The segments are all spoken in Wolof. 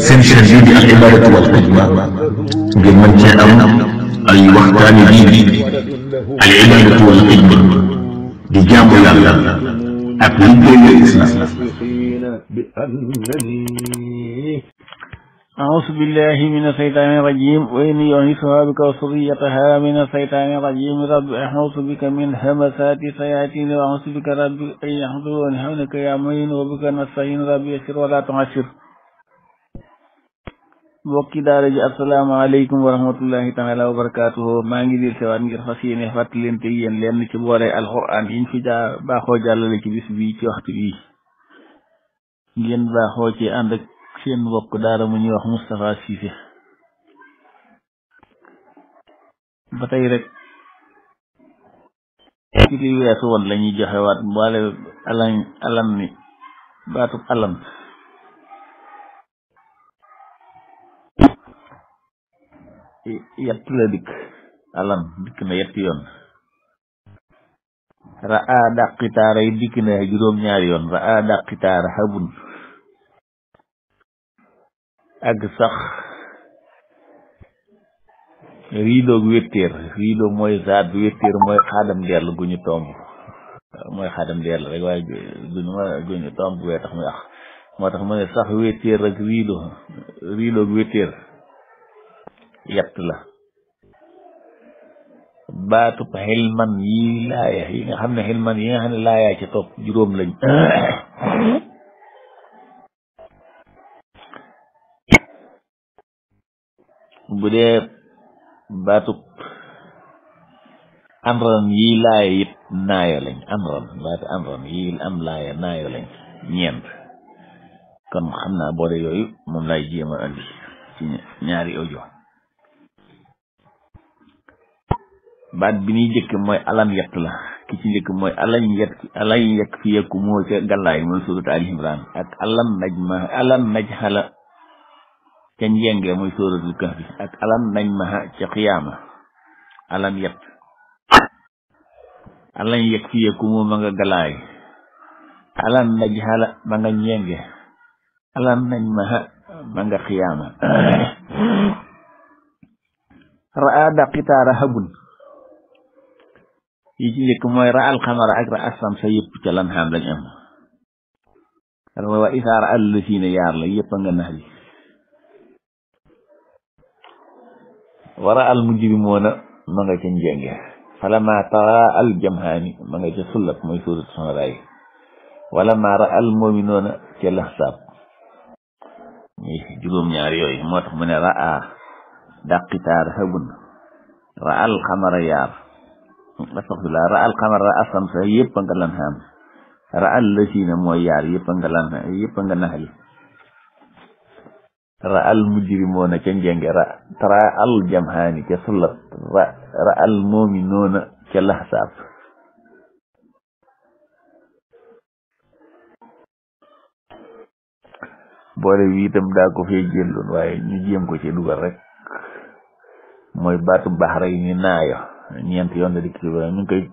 seen chaîne bii di al ibadatu wal xidma ngir mën cee am ay waxtaani diine al ibadatu wal xidma di jaamu yàlla ak liggéeyal islam. أعوذ بالله من الشيطان الرجيم وإني أعيذها بك وذريتها من الشيطان الرجيم رب أعوذ بك من همزات الشياطين وأعوذ بك رب أن يحضرون حولك يا معين وبك نستعين رب يسر ولا تعسر. mbokki daara ji asalaamaaleykum wa rahmatullahi taala wa barakaatuhu. maa ngi dir sewaat ngir fas yéene fàttalente yéen lenn ci boole alxuraan yiñ fi baaxoo jàllale ci bis bi ci waxtu bi ngeen baaxoo ci ànd ak seen mbokk daara mu ñuy wax Moustapha Cissé. ba tey rek ci li weesu woon la ñuy joxewaat boole alam ni baatub alam yett la dikk alam dikk na yetti yoon. ra'a daqitaara yi dikk na juróom-ñaari yoon. ra'a daqitaara xabun ak sax riidoog wéttéer. riido mooy zaat bi, wéttéer mooy xaadam dell gu ñu tomb. mooy xaadam dell rek waaye gu ñu tomb wee tax muy ax moo tax mu ne sax wéttéer ak riidoog wéttéer yett la. baatub xilman yi laaya yi nga xam ne xilman yi nga xam ne laayaa ci topp juróom lañ. bu dee baatub amran yi laaya it naayo lañ. baatu amran yi am laaya naayo lañ ñeent. kon xam naa boole yooyu moom lay jéem a andi ci ñaari audio. baat bi ñuy jëkk mooy alam yett la. ki ci njëkk mooy alam yekk fi yekku moo ca gàllaay mooy suuratu Ali Imran. ak alam naj xala ca njenge mooy suuratul Kahfi. ak alam nañ maha ca xiyaama. alam yett alam yekk fi yekku moo ma nga gàllaay. alam naj xala ma nga njenge. alam nañ maha ma nga xiyaama. ra'a daqitaara habun yi ci njëkk mooy ra al xamara ak ra asam sa yëpp ca lan xam lañ am. wa isaara àll si ne yaar la yëpp a nga nax li. wara al mujrimoona ma nga ca njenge. falama tara al jamhaani ma nga ca sullat mooy suurat Shu'araa. wala ma ra al mu'minoona ca laxsaab. muy juróom-ñaar yooyu moo tax mu ne raa daqitaar habun ra al xamara yaar. astaghfirullah ra al qamar ra asam sa yëpp nga lan xam. ra al lasina mooy yaar yëpp nga naxali. ra al mujrimoona ca njenge. tara al jamhaani ca sulat. ra al mu'minoona ca laxsaab. boole wi itam daa ko fee jëlloon waaye ñu jéem ko ci dugal rek. mooy baatu baxra yi ni naayo ñeent yoon la dikk ci ñu ngi koy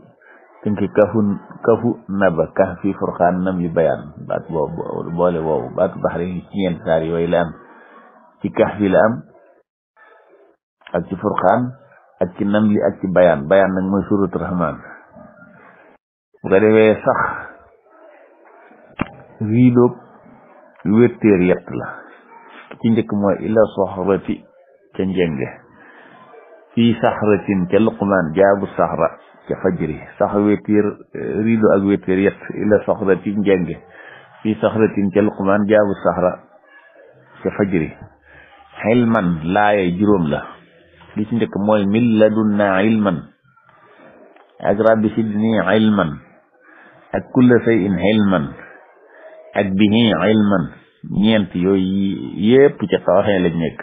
tënki kafu naba kaf fi furqaan nam li bayaan. baat boobu boole boobu baatu baxra yi ci ñeent saar yooyu la am. ci kaf fi la am ak ci furqaan ak ci nam li ak ci bayaan. bayaan nag mooy suuratu rahmaan. bu ko defee sax riidoog wéttéer yett la. ci njëkk mooy ila soxrati ca njenge. fii saxratin ca luqmaan jaabu saxra ca fajri. sax wéttéer riido ak wéttéer yett ila soxrati njenge. fii saxratin ca luqmaan jaabu saxra ca fajri. xilman laaya juróom la. li ci njëkk mooy min ladunna ilman ak rabbi sidni ilman ak kulla shay'in ilman ak bihi ilman. ñeent yooyu yépp ca tawxee lañ nekk.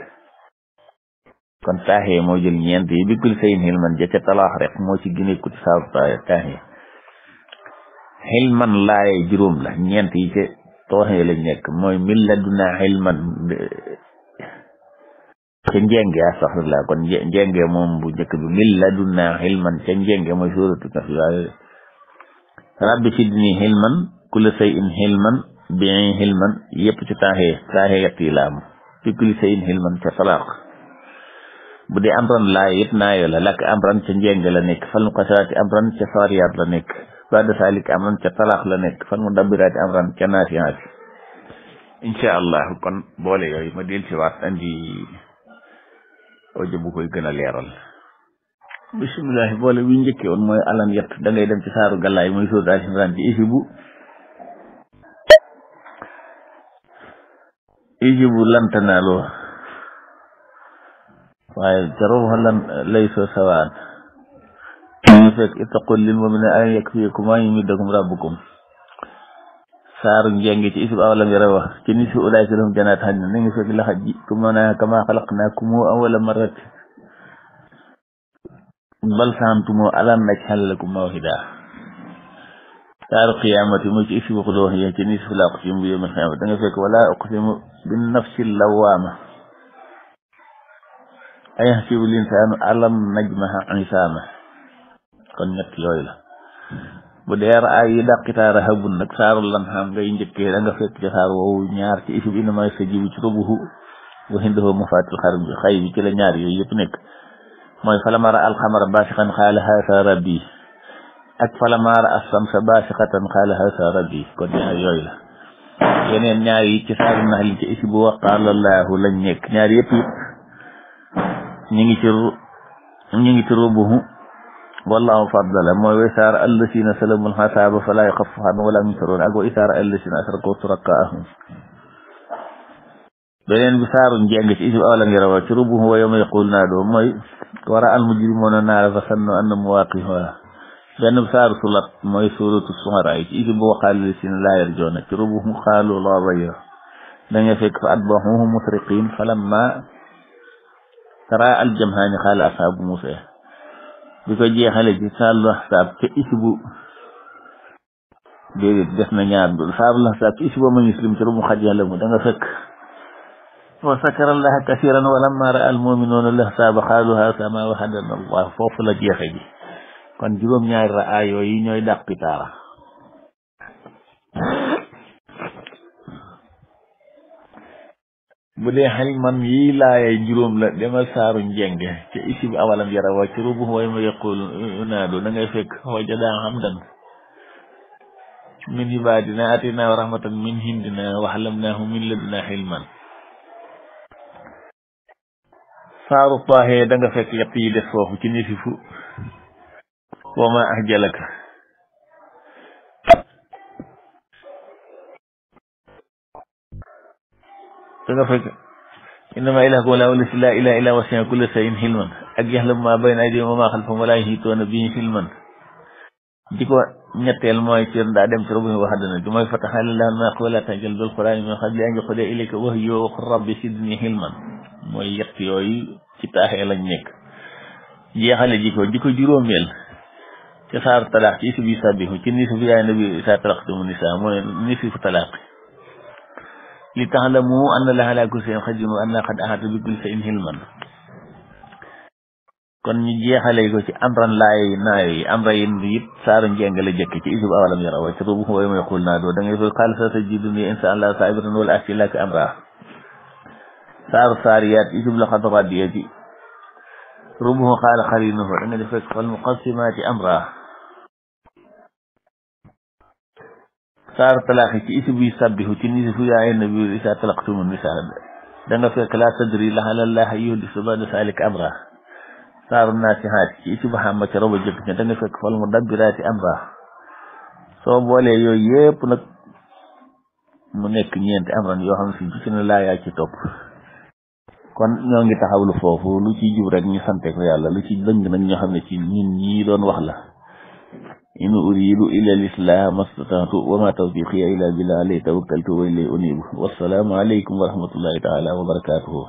kon taaxee moo jël ñeent yi bi kulla shay'in ilman ja ca talaax rek moo ci gine ku ci saabu taaxee. ilman laaye juróom la. ñeent yi ca tawxee lañ nekk mooy min ladunna ilman ca njenge. astaghfirullah kon njenge moom bu njëkk bi min ladunna ilman ca njenge mooy suuratu Kahf. rabbi sidni ilman kulla shay'in ilman bi hilman yëpp ci taaxee yett yi la am. bi kulli shay'in hilman ca talaq bu dee amran laa it naayo la lakk amran ca njeng la nekk fal muqasiraati amran ca saariyaat la nekk ba'da salik amran ca talaq la nekk fal mudabbiraati amran ca naasiyaat insha allah kon boole yooyu ma del ci waat andi audio bu koy gën a leeral bismillah boole wi njëkke woon mooy alam yett da ngay dem ci saaru gàllaay mooy sóot Al Imran ci ijibu lan tanaaloo waaye jaruha lan laysa sawaan mu fekk ittaqul lil mu'minina an yakfiyakum ma yumiddukum rabbukum saaru njeng ci isib awalam yara wax ci nisu ulaa'ika lahum jannaatu adnin ni ngi fekk laxat ji kama xalaqnaakum awwala marrat bal saantum alam naj'al lakum maw'ida saaru qiyaamati mu ci isibu xudoo ya ci nisu la uqsimu bi yawmil qiyaamati da nga fekk wala uqsimu bin nafsil lawaama ayahsibu linsaanu alam najmaha isaama kon ñett yooyu la bu deer ay yi dàqitaara habun nag saaru lan xam ngay njëkkee da nga fekk ca saar woowu ñaar ci isib ina may sa jibu ci rubuhu wa hindahu mafatil xay bi ci la ñaar yooyu yëpp nekk mooy falamara alxamara baasixan xaala haasa rabbi ak falamara assamsa baasixatan xaala haasa rabbi kon ñaar yooyu la yeneen ñaar yi ci saaru nax li ci isibu wa qaala allahu lañ nekk ñaar yëpp ñi ngi ci rubuhu wallahu faddala mooy wa isaara allasina salamul xasaaba fala yaxafu anhum wala yunsaruun ak wa isaara allasina asraku surakaahum beneen bi saaru njeng ci isib awalam yarawa ci rubuhu wa yawma yaqul naadoo mooy wara al mujrimuuna naara fa sannu annahum waaqi'uuha benn bi saaru sulat mooy suuratu Shu'araa ci isib wa qaala allasina laa yarjuuna ci rubuhu qaalu laa dayra da nga fekk fa atba'uuhum musriqiin falammaa tara al jam'aani qaala ashaabu Muusaa bi ko jeexale ci saaru Ahzaab ca isibu déedéet def na ñaar saaru Ahzaab ci isibu ma muslim ci rubu xaj yàlla mu da nga fekk wa sakara allaha kasiran wa lamma ra'a al mu'minuuna al-ahzaaba qaalu haazaa maa wa'adanaa Allah foofu la jeexe ji kon juróom ñaari raa yooyu ñooy dàqi taara bu dee xel man yi laayay juróom la demal saaru njeng ci isib awalam yara wa ci rubu way ma yaqulu naado da ngay fekk wajadaa hamdan min ibaadina atina wa rahmatan min hindina wa allamnaahu min ladunaa hilman saaru Taaha da nga fekk yett yi des foofu ci nisifu wa ma ahjalaka da nga fekk innama ilaahukum laa ilaaha illaa huwa wasi'a kulla shay'in hilman ak ya'lamu maa bayna aydihim wa maa khalfahum wa laa yuhiituuna bihi hilman di ko ñetteel mooy ci daa dem ci rubuhi waxadana du mooy fataha lillahi maa wala ta'jal bil qur'aani min qabli an yuqdiya ilayka wahyuhu wa qul rabbi zidni hilman mooy yett yooyu ci Taaha lañ nekk jeexale ji ko juróomeel ci saaru talaq ci isbi sabihu ci nisu fi yaa nabi isaa talaqtumu nisaa mooy nisu talaq li ta'lamu anna Allaha alaa kulli shay'in qadiir wa anna qad ahaata bi kulli shay'in ilman kon ñu jeexale ko ci amran laay naayo yi amra yin it saaru njeng la jëkk ci isub awalam yara wa ci rubu way may xul naa doo da ngay fay qaala satajiduni insha Allah saabiratan wala asi laka amra saaru saariyaat isub la xad radiyati rubu qaala qarinuhu da nga def fekk fal muqassimaati amra saaru talaaxi ci isib yi sabbihu ci nisifu yaa nabi isaa talaqtumu nisaa da nga fekk laa tadri la'alla Allaha yuhdisu ba'da zaalika amra saaru naasihaat ci isib Muhammad ca roba jëkk ña da nga fekk fal mudabbiraati amra soo boolee yooyu yépp nag mu nekk ñeenti amran yoo xam ne ci ne laa yaa ci topp kon ñoo ngi taxawlu foofu lu ci jub rek ñu sante ko yàlla lu ci dëng nag ñoo xam ne ci ñun ñii doon wax la in uridu illa al-islaah mastata'tu wa ma tawfiqi illa billah alayhi tawakkaltu wa ilayhi unib wassalamu alaykum wa rahmatullahi ta'ala wa barakatuhu